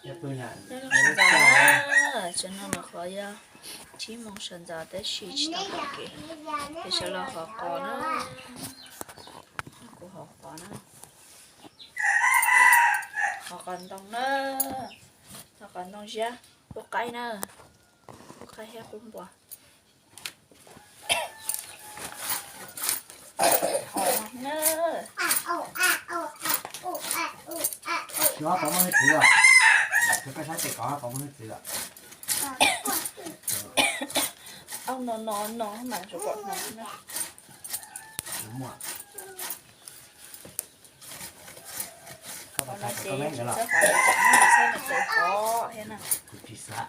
Nyob zoo sawv ntxov na, tam sim no nws qhov yog tsib moos sawv ntxov tab sis tsis tau pom kev, ces sawv los hov qos na, kuv hov qos na, hov qos ntoo na, hov qos ntoo ziab, qub qaib na, qub qaib thiab qub npua. Nyob pov muaj hwj txwv os, tus koj saib tes kov pov muaj hwj txwv os. Au no no no mas rau kom no na. Muaj. Koj pov no ces tsis txawj qhov, tsis txawj qhov thiab na. Kuv tsis xav.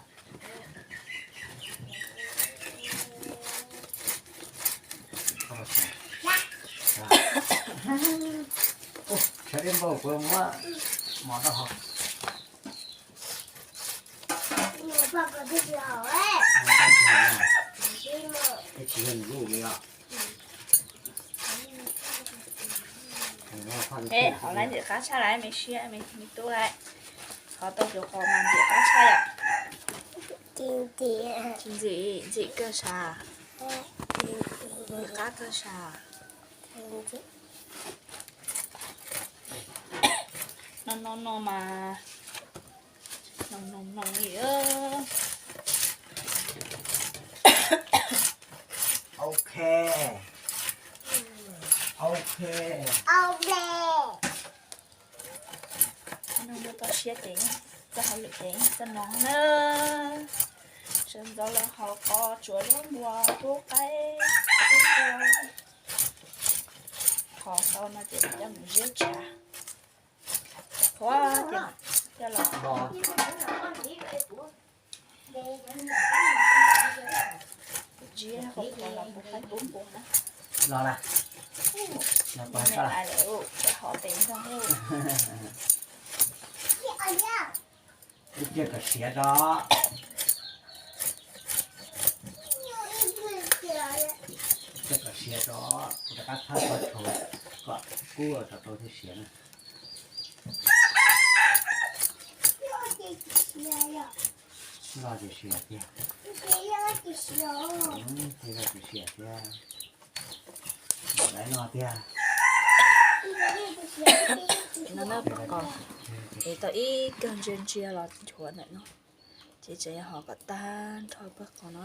Sawv dib npaum kuv muab mov rau hauv. Tsis yog nws lub li os. Hov laiv ntxim qab tshaj laiv, me siab me tub laiv. Hov tau cov qos mas ntxim qab tshaj yom. Tsis ntxim, ntxim kawg sas, ntxim qab kawg sas. No no no mas noog noog noog li. Ok. Ok. Noog tau siab ces txoj hauj lwm ces txoj no na. Sawv ntxov los hov qos tsuav zaub npua, qub qaib, qub npua. Hov tau no ces coj mus ziab tshav. Qhuav ces coj los hov. Ziab qos los qub qaib qub npua na. Los lawm. Hov pem ntog. Ib pliag kom siav tso. Ib pliag kom siav tso, kuv rov qab txhab tso tshauv kom kub los tau thiaj siav na. Loj ces siav tiag. Ces loj ces siav tiag. Lawv no tiag. No na, pawg qos es tau ib kawg ntsia ntsia los nchuav ntawm no, ces tseem yog hov kom tag nrho pawg qos no.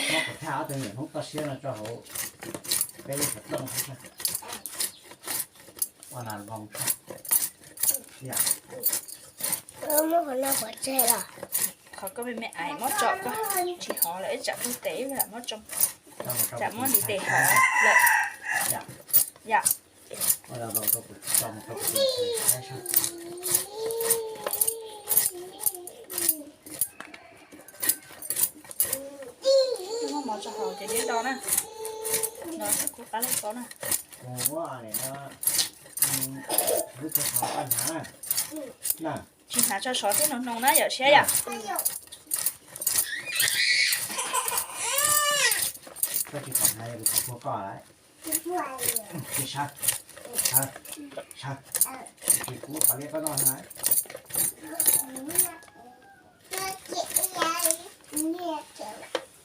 Muab qhov thaj ob tug niam Hmoob toj siab no tso hauv peb lub xov tooj thiab. Ua nas voos tso. Muab qhov no pov tseg los? Qhov koj me me ais muab tso, koj tsis hov lawm ib tsam pug tes ib lam muab tsoo, tsam muab ntiv tes hov lawm. Yam. Muab mov tso hauv ces neb do na. No xwb kuv qab lej ko na. Tsis hnav tso sov thiab, noog noog na yom, siab yom. Koj tsis pom hnav, kuv tsis pua koj lawm. Sawv, sawv, sawv, tsis kuv qhov liab koj noj na.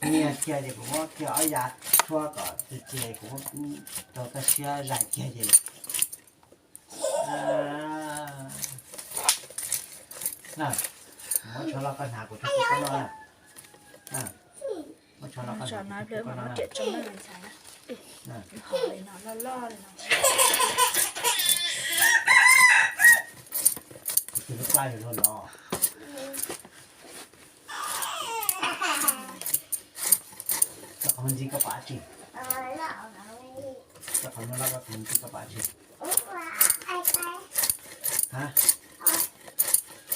Nyiaj kiag ces kuv muab kiag ob yav tshuab kom txias txias, kuv muab rau toj siab zais kiag ces na. Muab tsho loj koj hnav, kuv tsho kub koj noj na. Muab tsho loj koj hnav, kuv tsho kub koj noj na. Hov li no loj loj li no. Kuv tus lub plab yuav luag los. Koj qhov muag ntxi koj pom dab tsi? Koj qhov muag loj koj qhov muag ntxi koj pom dab tsi? Ha?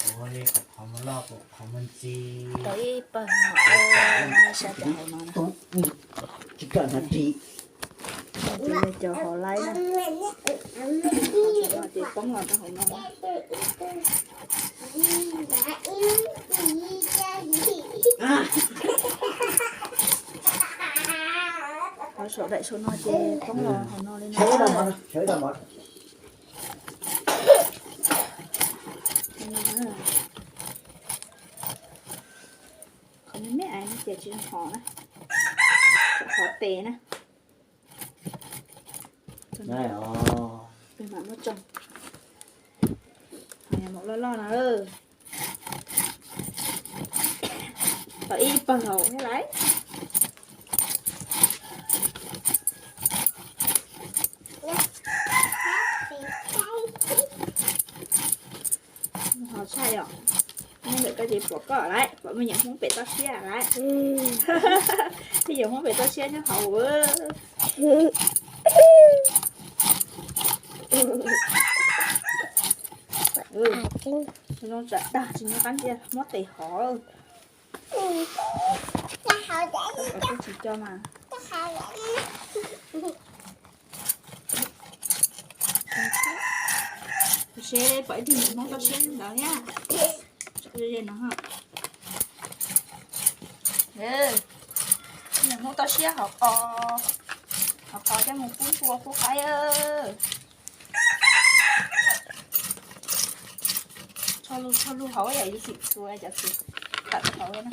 Kuv li kuv qhov muag loj kuv qhov muag ntxi. Tau ib pawg no, nej saib cov hauv no na. Tsis kam hnav ris. Ces yog cov hauv laib na. Ces poob los rau hauv no. Hauv saum daim saum no ces poob los hauv no li no. Qhov me me no ces tsis hov na, hov tes na. Mam muab tsoo, maum loj loj no. Tom ib pawg hauv thiab laiv. Hov tshaj yom. Nyob ntawm koj ces pom koj laiv, pom me nyuam Hmoob pem toj siab laiv. Me nyuam Hmoob pem toj siab nyob hauv. Zoo tsam dag tsis nyob qab ntsia muab tes hov. Tsis co mas. Seb pom ib tug me nyuam Hmoob toj siab ntawd thiab. Ze no. Me nyuam Hmoob toj siab hauv qhov, hauv qhov coj mus pub npua pub qaib. Tsho lug, tsho lug hauv yam yus xim txuas cov txuas tawm hauv na.